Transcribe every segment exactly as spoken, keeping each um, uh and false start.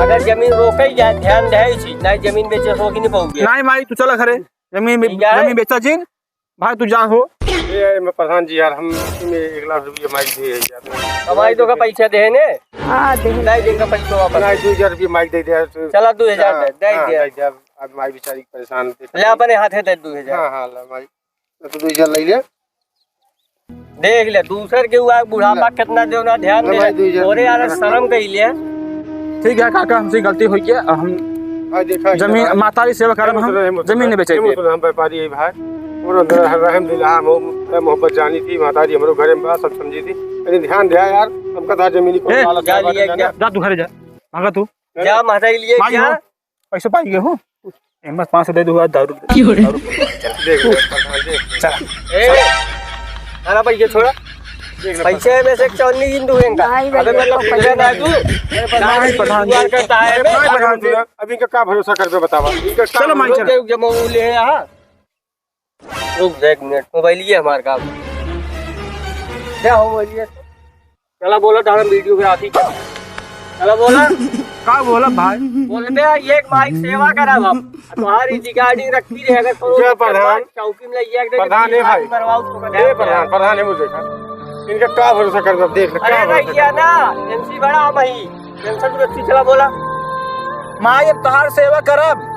अगर जमीन रोके जाए, ध्यान रहे इसी, नहीं जमीन बेचे सो कि नहीं पाओगे। नहीं माई, तू चला घरे, जमीन बे-, ठीक है। जमीन बेचा जिन, भाई तू जा हो। ए, ए, मैं प्रधान जी यार, हम इसी में एक लाख रुपये माइक दिए हैं यार। कमाई तो का पैसा दे ने? हाँ, दे। नहीं देंगे पैसा वापस। नहीं, दो हजार रुपये माइक दे दिया तो। चला, दो हजार हाँ, दे, दे हाँ, दिया। दे दिया। अब माई बेचारी परेशान, देख ले, अपने हाथे दे दो हजार। हाँ, हाँ, ला माई। तो दो हजार ले ले। देख ले, दूसर के हुआ बुढ़ापा ले। कितना देव ना ध्यान ले दे। भाई, दो हजार। अरे यार, शर्म कइले। ठीक है काका, हमसे गलती होइ गया। अब हम भाई, देखा, जमीन, इधर आ। मातारी सेवा करब, हम हम उतरे, हम उतरे, जमीन नहीं बेचे हम के। उतरे, हम व्यापारी है भाई। और अंदर हर रहम दिल, हाँ, मोह-, मोहब्बत जानी थी, मातारी हमरो घरे में बा, सब समझी थी। अरे ध्यान दे यार, हमका था जमीनी को ए, लालच जा है, लिए बात क्या? जाने। जा तू घरे जा, भागा तू। अरे। जा मातारी लिए भाई क्या? हो। पैसा पाई गए हो? एमएस पाँच सौ दे दूंगा, दारू। क्यों रे? दारू। देख ले, प्रधान, देख। चला। ए, अरे भाई, ये छोड़ा। देख ले, पैसे में से चौनी दिन दूंगा। नहीं भाई, अबे, मतलब, ये तो पैसे ना पैसे दू। नहीं, प्रधान, नहीं, दुआर करता है, नहीं, बे। प्रधान, तू ना, अब इनका का भरोसा करबे, बतावा? इनका का चलो, माई, भरोसा चलो। जब वो ले यहाँ। रुक जा एक मिनट, मोबाइल ये हमार काम। क्या हो मोबाइल ये? चला बोला, डालम वीडियोग्राफी का। चला बोला। का बोला भाई? बोलबे, ये एक माइक सेवा करब हम। तुम्हारी रिकॉर्डिंग रखी रहे, अगर करो जय प्रधान। चौकी में ले जाके प्रधान, ए भाई। मरवाओ उसको, ए प्रधान, प्रधान, ए मुझे देखा। इनका का भरोसा करबे, अब देख ले, अरे का भरोसा भैया करबे? ना, एमसी बड़ा हम ही। टेंशन मत, चला बोला। माई, अब तोहार सेवा करब।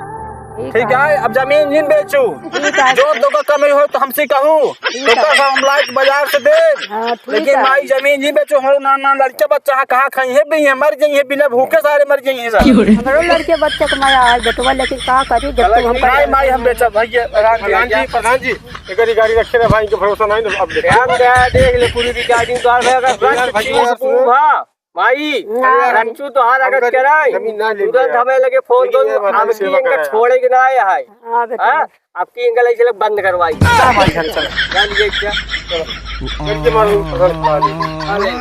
ठीक ठीक है। है, अब जमीन जिन बेचू। ठीक है। जो तोका कमी हो तो हमसे कहू। ठीक तो है। का हम लाइक बाजार से दे। हाँ, ठीक लेकिन है। माई, जमीन जिन बेचू, हमारे नान नान लड़के बच्चा है, कहाँ खाई है, भी है, मर जाई है, बिना भूखे सारे मर जाई है सारे। हमरो लड़के बच्चे के माया है बेटवा, लेकिन का करी, जब चला तू हम ठीक है। माई, माई, हम बेचब, भैया, राम जी, प्रधान जी, प्रधान जी, एक गाड़ी रखे रहे भाई, इनके भरोसा नहीं ना, अब देखो। ध्यान दे, देख ले पूरी रिकॉर्डिंग तो आ गया, अगर यार, भैया, सुनो। हाँ। माई, ना। रंचू तोहार अगर हमका कराई, जमीन ना ले तुरंत लिया। हमें लगे फोन लेकिन करो, ये हमारी अब की सेवा इनका कराया। छोड़े के ना आया है। हाँ, बेटा। हाँ? अब की इनका लाइसेंस बंद करवाई। चल भाई, घर चल। चल, ये क्या? चल। चल के मारो, पकड़ के मारो। अरे।